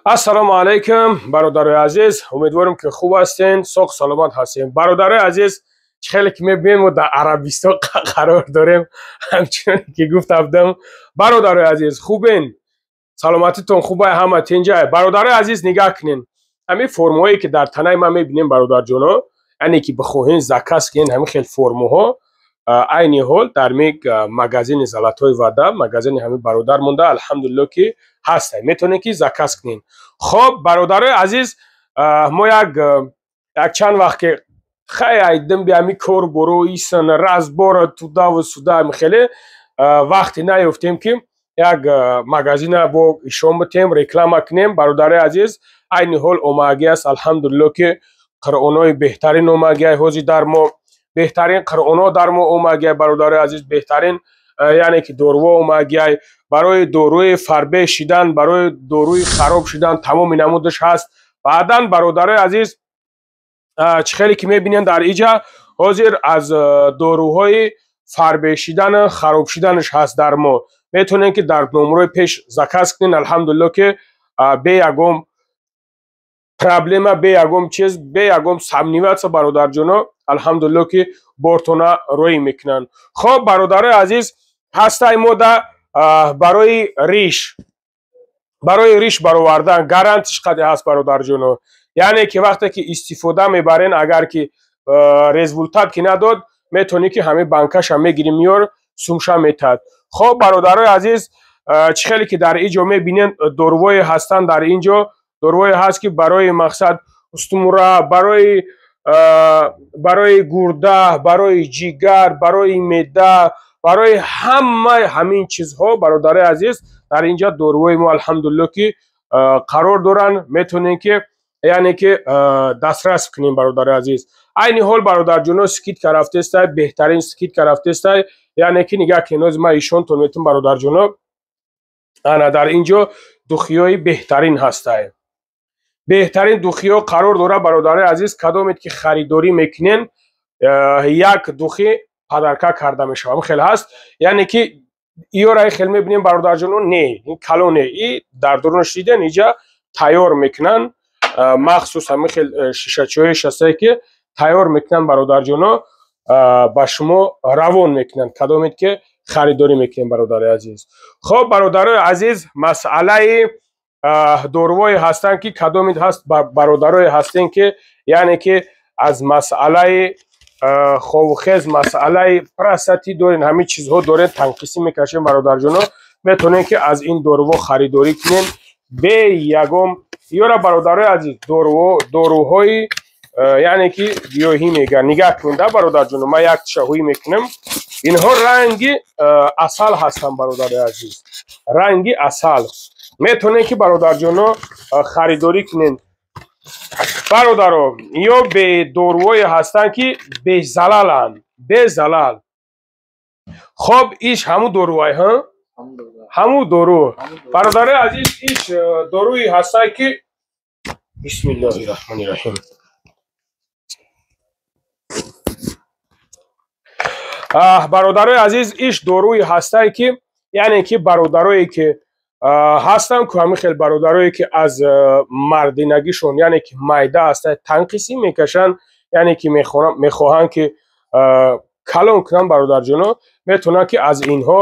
Ассалому алайкум, бародарои азиз, умедворам ки хуб ҳастен, соғ саломат ҳастем. Бародарои азиз, чӣ хеле ки мебинем, мо дар Арабистон қарор дорем, ҳамчуноне ки гуфта будам. Бародарои азиз, хубен? Саломатитон хубай, ҳама тинҷай. Бародарои азиз, нигаҳ кунен. Ҳамин формаҳое ки дар танаи ман мебинем, бародарҷоно, яъне ки бихоҳен заказ кунен ҳамин хел формаҳо, айни ҳол дар мег магазини Золотой вода, магазини ҳамин бародар монда, алҳамдулилло ки ҳастай, метавонед ки заказ кунен. Хоб, бародарои азиз, мо як чанд вақт ки хай айдим би ҳамин кор боро исан разбора тудаву суда хеле вақте наёфтем ки як магазина бо ишон битем, реклама кунем. Бародарои азиз, айни ҳол омагӣ аст, алҳамдулилло ки қуръонои беҳтарин омагиай ҳозир дар мо, беҳтарин қуръоно дар мо омагиай, бародарои азиз, беҳтарин яъне ки доруҳо омагиай барои доруи фарбе шидан, барои доруи хароб шидан тамоми намудаш ҳаст. Баъдан, бародарои азиз, чӣ хеле ки мебинем дар иҷа ҳозир аз доруҳои фарбе шидану хароб шиданаш ҳаст дар мо. Метавонем ки дар номрои пеш заказ кунем, алҳамдулилло ки бе ягон проблема, бе ягон чиз, бе ягон сомневаться, бародарҷоно, алҳамдулилло ки бортона роӣ мекунанд. Хоб, бародарои азиз, ҳастай мода барои риш, барои риш баровардан гарантиш қаде ҳаст, бародарҷоно. Яъне ки вақте ки истифода мебарен, агар ки результат ки надод, метавонӣ ки ҳамин банкаша мегирӣ, миёр сумша метад. Хоб, бародарои азиз, чӣ хеле ки дар иҷо мебинен, дорувое ҳастанд дар инҷо, дорувое ҳаст ки барои мақсад устумура, барои гурда, барои ҷигар, барои меъда, барои ҳамаи ҳамин чизҳо, бародарои азиз, дар инҷа дорувои мо алҳамдулилло ки қарор доранд, метавонем ки яъне ки дастрас кунем, бародарои азиз. Айни ҳол, бародарҷоно, скидка рафтестай, беҳтарин скидка рафтестай, яъне ки нигаҳ кунед, ҳозир ман ишонтон метум, бародарҷоно, ана дар инҷо духиёи беҳтарин ҳастай, беҳтарин духиё қарор дорад, бародарои азиз. Кадомед ки харидорӣ мекунен, як духи подарка карда мешавад, хел ҳаст. Яъне ки иёра хел мебинем, бародарҷоно, не, ин калоне, и дар дурунаш диден, иҷа тайёр мекунанд, махсус ҳамин хел шишачиҳои шастае ки тайёр мекунанд, бародарҷоно, ба шумо равон мекунанд, кадомед ки харидорӣ мекунем, бародарои азиз. Хоб, бародарои азиз, масъалаи дорувое ҳастанд ки кадомед ҳаст, бародарое ҳастем ки яъне ки аз масъалаи ховухез, масъалаи простатит дорен, ҳамин чизҳо дорен, танқисӣ мекашем, бародарҷоно, метавонем ки аз ин доруҳо харидорӣ кунем бе ягон ёра. Бародарои азиз, доруҳои яъне ки гиёҳӣ мегӯянд. Нигаҳ кунед, бародарҷоно, ман як тишаҳӯӣ мекунам, инҳо ранги асал ҳастанд, бародарои азиз, ранги асал. Метавонем ки, бародарҷоно, харидорӣ кунем. Бародаро, ё бедорувое ҳастанд ки безалаланд, безалал. Хоб, иш ҳамун дорувай, ҳа, ҳамун дору, бародарои азиз, иш доруи ҳастанд ки бисмиллоҳи раҳмони раҳим. Бародарои азиз, иш доруи ҳастае ки яъне ки бародарое ки ҳастанд ку ҳамин хел бародарое ки аз мардинагишон, яъне ки майда ҳастанд, танқисӣ мекашанд, яъне ки мехоҳанд ки калон кунанд, бародарҷоно, метавонанд ки аз инҳо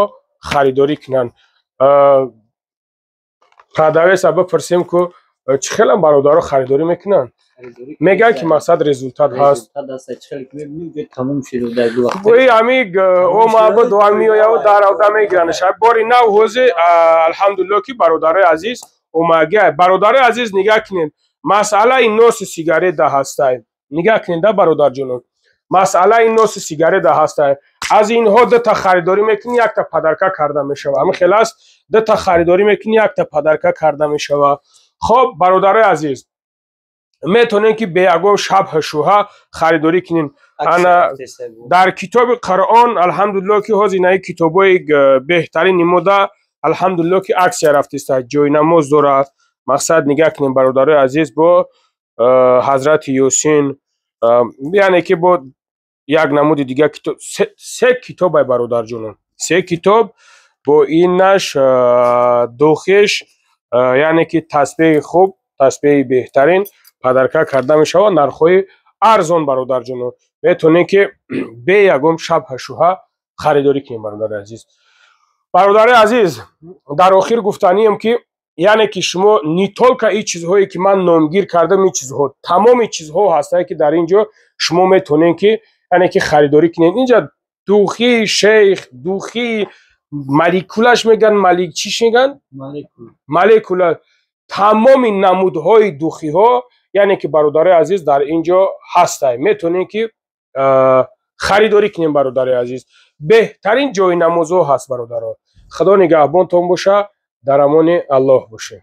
харидорӣ кунанд. Продавеца бипурсем ку чӣ хелам бародаро харидорӣ мекунанд, мегӯянд ки мақсад результат ҳаст. Ҳами омабуд меояву даравда мегиранаш бори нав ҳози, алҳамдулилло ки, бародарои азиз, омагиай. Бародарои азиз, нигаҳ кунед, масъалаи носи сигарета ҳастай, нигаҳ кунед, да, бародарҷоно, масъалаи носи сигарета ҳастай. Аз инҳо дута харидорӣ мекунӣ, якта подарка карда мешавад. Ҳамин хел аст, дута харидорӣ мекунӣ, якта подарка карда мешавад. Хоб, бародарои азиз, метавонем ки бе ягон шабҳа шуҳа харидорӣ кунем. Ана дар китоби Қуръон, алҳамдулилло ки ҳозир инаи китобҳои беҳтарин нимода, алҳамдулилло ки аксия рафтеста, ҷойнамоз дорад. Мақсад, нигаҳ кунем, бародарои азиз, бо ҳазрати Ёсин, яъне ки бо як намуди дигар китоб, се китобай, бародарҷонон, се китоб бо инаш духиш. Яъне ки тасбеҳи хуб, тасбеҳи беҳтарин подарка карда мешавад, нархҳои арзон. Бародарҷоно, метавонем ки бе ягон шабҳа шубҳа харидорӣ кунем, бародари азиз. Бародари азиз, дар охир гуфтанием, ки яъне ки шумо не только ин чизҳое, ки ман номгир кардам, ин чизҳо, тамоми чизҳо ҳастанд, ки дар ин ҷо шумо метавонем ки яъне ки харидорӣ кунед. Инҷа духи шейх, духи малекулаш меган, малик чиш меган, молекула, тамоми намудҳои духиҳо, яъне ки, бародари азиз, дар ин ҷо ҳастай, метавонем ки харидорӣ кунем. Бародари азиз, беҳтарин ҷои намозҳо ҳаст. Бародаро, Худо нигаҳбонтон боша, дар амони Аллоҳ бошед.